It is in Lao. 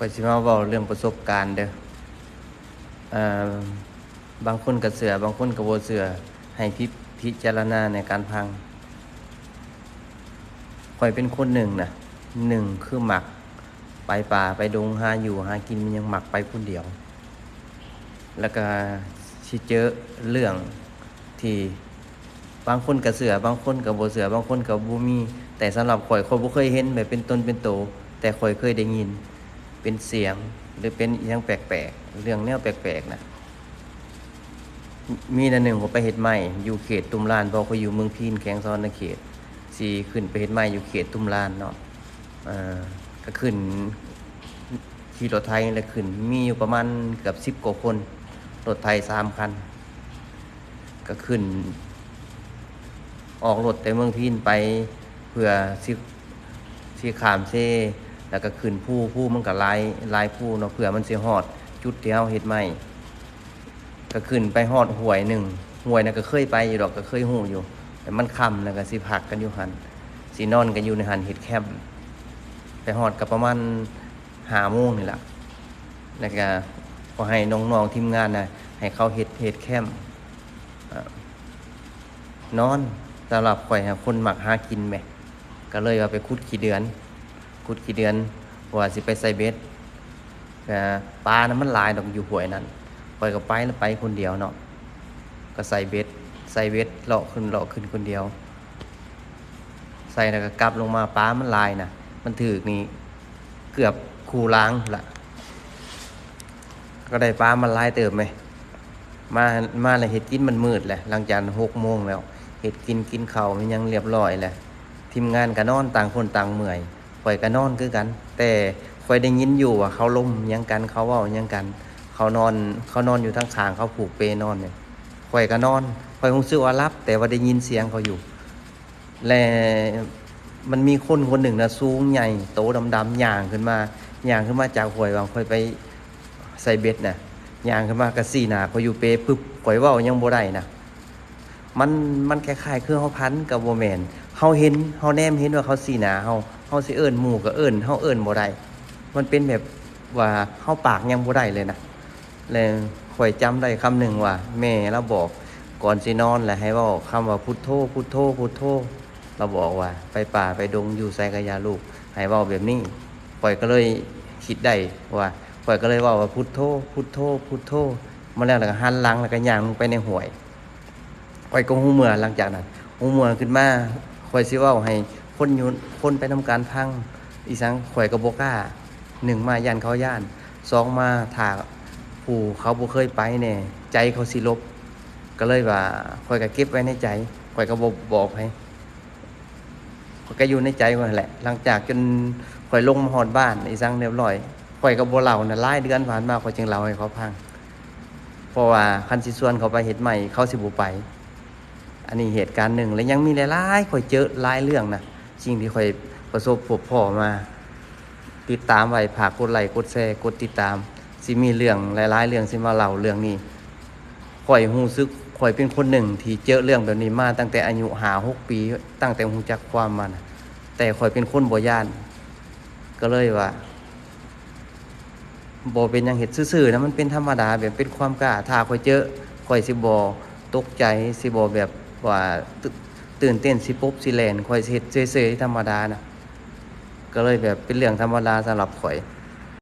ຂ້ອຍຊິມາເວົ້າເລື່ອງປະສົບການເດີ້. ເອີ ບາງຄົນກໍເຊື່ອ ບາງຄົນກໍບໍ່ເຊື່ອ ໃຫ້ພິ ພິຈາລະນາໃນການຟັງ. ຂ້ອຍເປັນຄົນໜຶ່ງນະ ໜຶ່ງຄືມັກໄປປ່າໄປດົງ ຫາຢູ່ຫາກິນ ມັນຍັງມັກໄປຄົນດຽວ. ແລ້ວກໍຊິເຈີເລື່ອງທີ່ບາງຄົນກໍເຊື່ອ ບາງຄົນກໍບໍ່ເຊື່ອ ບາງຄົນກໍບໍ່ມີ. ແຕ່ສຳລັບຂ້ອຍ ຂ້ອຍບໍ່ເຄີຍເຫັນແບບເປັນຕົນເປັນໂຕ ແຕ່ຂ້ອຍເຄີຍໄດ້ຍິນເປັນສຽງ ຫຼືເປັນອີ່ຫຍັງແປກໆ ເລື່ອງແນວແປກໆນະ. ມີເທື່ອໜຶ່ງຂ້ອຍໄປເຮັດໄມ້ຢູ່ເຂດຕຸ້ມລານ ເພາະຂ້ອຍຢູ່ເມືອງພີນ ແຂວງສະຫວັນນະເຂດ ຊິຂຶ້ນໄປເຮັດໄມ້ຢູ່ເຂດຕຸ້ມລານເນາະ. ເອີ ກໍຂຶ້ນ ຂີ່ລົດໄຖແລ້ວຂຶ້ນ ມີຢູ່ປະມານເກືອບສິບກວ່າຄົນ ລົດໄຖສາມຄັນ ກໍຂຶ້ນ ອອກລົດແຕ່ເມືອງພີນໄປ ເພື່ອຊິ ຊິຂ້າມເຊ ແລ້ວກໍຂຶ້ນພູ ພູມັນກໍຫຼາຍ ຫຼາຍພູເນາະ ເພື່ອມັນຊິຮອດຈຸດທີ່ເຮົາເຮັດໄມ້. ກໍຂຶ້ນໄປຮອດຫ້ວຍໜຶ່ງ ຫ້ວຍນັ້ນກໍເຄີຍໄປຢູ່ດອກ ກໍເຄີຍຮູ້ຢູ່ ແຕ່ມັນຄ່ຳແລ້ວກໍຊິພັກກັນຢູ່ຫັ້ນ ຊິນອນກັນຢູ່ໃນຫັ້ນ ເຮັດແຄມ. ໄປຮອດກໍປະມານຫ້າໂມງນີ້ລະ ແລ້ວກໍຂໍໃຫ້ນ້ອງໆທີມງານນະ ໃຫ້ເຂົາເຮັດ ເຮັດແຄມ ອາ ນອນ. ສຳລັບຂ້ອຍຫາ ຄົນມັກຫາກິນແໝ ກໍເລີຍວ່າໄປຂຸດຂີ້ເດືອນ ຂຸດຂີ້ເດືອນ ເພາະວ່າຊິໄປໃສ່ເບັດ. ກະປານະມັນຫຼາຍດອກຢູ່ຫ້ວຍນັ້ນ ຂ້ອຍກໍໄປລະໄປຄົນດຽວເນາະ ກໍໃສ່ເບັດ ໃສ່ເບັດເລາະຂຶ້ນເລາະຂຶ້ນຄົນດຽວ ໃສ່ແລ້ວກໍກັບລົງມາ. ປາມັນຫຼາຍນະ ມັນຖືກນີ້ເກືອບຄູ່ລາງພຸ້ນລະ ກໍໄດ້ປາມາຫຼາຍເຕີບແມ. ມາ ມາແລ້ວເຮັດກິນ ມັນມືດແຫຼະ ຫຼັງຈາກຫົກໂມງແລ້ວ ເຮັດກິນ ກິນເຂົ້າ ມີຫຍັງລຽບຮ້ອຍແລ້ວ ທີມງານກໍນອນ ຕ່າງຄົນຕ່າງເມື່ອຍ. ຂ້ອຍກໍນອນຄືກັນ ແຕ່ຂ້ອຍໄດ້ຍິນຢູ່ວ່າເຂົາລົມຫຍັງກັນ ເຂົາເວົ້າຫຍັງກັນ ເຂົານອນ ເຂົານອນຢູ່ທາງຂ້າງ ເຂົາຜູກເປນອນນີ້ ຂ້ອຍກໍນອນ ຂ້ອຍຮູ້ສຶກວ່າຫຼັບ ແຕ່ວ່າໄດ້ຍິນສຽງເຂົາຢູ່. ແລະມັນມີຄົນຄົນໜຶ່ງນະ ສູງໃຫຍ່ ໂຕດຳໆ ຍ່າງຂຶ້ນມາ ຍ່າງຂຶ້ນມາຈາກຫ້ວຍ ຫວ່າງຂ້ອຍໄປໃສ່ເບັດນະ ຍ່າງຂຶ້ນມາກໍຊີ້ໜ້າຂ້ອຍຢູ່ເປປຶບ ຂ້ອຍເວົ້າຫຍັງບໍ່ໄດ້ນະ. ມັນ ມັນຄ້າຍໆຄືເຮົາຝັນກໍບໍ່ແມ່ນ ເຮົາເຫັນ ເຮົາແນມເຫັນວ່າເຂົາຊີ້ໜ້າເຮົາ ເຮົາຊິເອີ້ນໝູ່ກໍເອີ້ນ ເຮົາເອີ້ນບໍ່ໄດ້ ມັນເປັນແບບວ່າເຮົາປາກຍັງບໍ່ໄດ້ເລີຍນະ. ແລະຂ້ອຍຈຳໄດ້ຄຳໜຶ່ງວ່າ ແມ່ລາວບອກ ກ່ອນຊິນອນແລ້ວໃຫ້ເວົ້າຄຳວ່າ ພຸດໂທ ພຸດໂທ ພຸດໂທ. ລາວບອກວ່າ ໄປປ່າໄປດົງ ຢູ່ໃສກໍຢ່າລູກ ໃຫ້ເວົ້າແບບນີ້. ຂ້ອຍກໍເລີຍຄິດໄດ້ວ່າ ຂ້ອຍກໍເລີຍເວົ້າວ່າ ພຸດໂທ ພຸດໂທ ພຸດໂທ ມາແລ້ວ ແລ້ວກໍຫັນຫຼັງ ແລ້ວກໍຍ່າງລົງໄປໃນຫ້ວຍ. ຂ້ອຍກໍຮູ້ເມື່ອ ຫຼັງຈາກນັ້ນ ຮູ້ເມື່ອຂຶ້ນມາ ຂ້ອຍຊິເວົ້າໃຫ້ຄົນຢູ່ ຄົນໄປນຳກັນຟັງ ອີ່ສັງ ຂ້ອຍກໍບໍ່ກ້າ ໜຶ່ງມາຢ້ານເຂົາຢ້ານ ສອງມາຖ້າຜູ້ເຂົາບໍ່ເຄີຍໄປແດ່ ໃຈເຂົາຊິຫຼົບ ກໍເລີຍວ່າ ຂ້ອຍກໍເກັບໄວ້ໃນໃຈ ຂ້ອຍກໍບໍ່ບອກໃຜ ຂ້ອຍກໍຢູ່ໃນໃຈຂ້ອຍຫັ້ນແຫຼະ. ຫຼັງຈາກຈົນຂ້ອຍລົງມາຮອດບ້ານ ອີ່ສັງລຽບຮ້ອຍ ຂ້ອຍກໍບໍ່ເລົ່ານະ ຫຼາຍເດືອນຜ່ານມາ ຂ້ອຍຈຶ່ງເລົ່າໃຫ້ເຂົາຟັງ ເພາະວ່າຄັນຊິຊວນເຂົາໄປເຮັດໄມ້ ເຂົາຊິບໍ່ໄປ. ອັນນີ້ເຫດການໜຶ່ງ ແລະຍັງມີຫຼາຍໆ ຂ້ອຍເຈີຫຼາຍເລື່ອງນະ ສິ່ງທີ່ຂ້ອຍປະສົບພົບພໍ້ມາ. ຕິດຕາມໄວ້ ຝາກກົດໄລ ກົດແຊ ກົດຕິດຕາມ ຊິມີເລື່ອງຫຼາຍໆເລື່ອງ ຊິມາເລົ່າເລື່ອງນີ້. ຂ້ອຍຮູ້ສຶກ ຂ້ອຍເປັນຄົນໜຶ່ງທີ່ເຈີເລື່ອງແບບນີ້ມາຕັ້ງແຕ່ອາຍຸຫ້າຫົກປີ ຕັ້ງແຕ່ຮູ້ຈັກຄວາມມານະ ແຕ່ຂ້ອຍເປັນຄົນບໍ່ຢ້ານ ກໍເລີຍວ່າ ບໍ່ເປັນຫຍັງ ເຮັດຊື່ໆນະ ມັນເປັນທຳມະດາ ແບບເປັນຄວາມກ້າ. ຖ້າຂ້ອຍເຈີ ຂ້ອຍຊິບໍ່ຕົກໃຈ ຊິບໍ່ແບບວ່າ ຕື່ນ ຕື່ນເຕັ້ນ ຊິປົບຊິແລ່ນ ຂ້ອຍຊິເຮັດເສີຍໆທຳມະດານະ. ກໍເລີຍແບບເປັນເລື່ອງທຳມະດາສຳລັບຂ້ອຍ.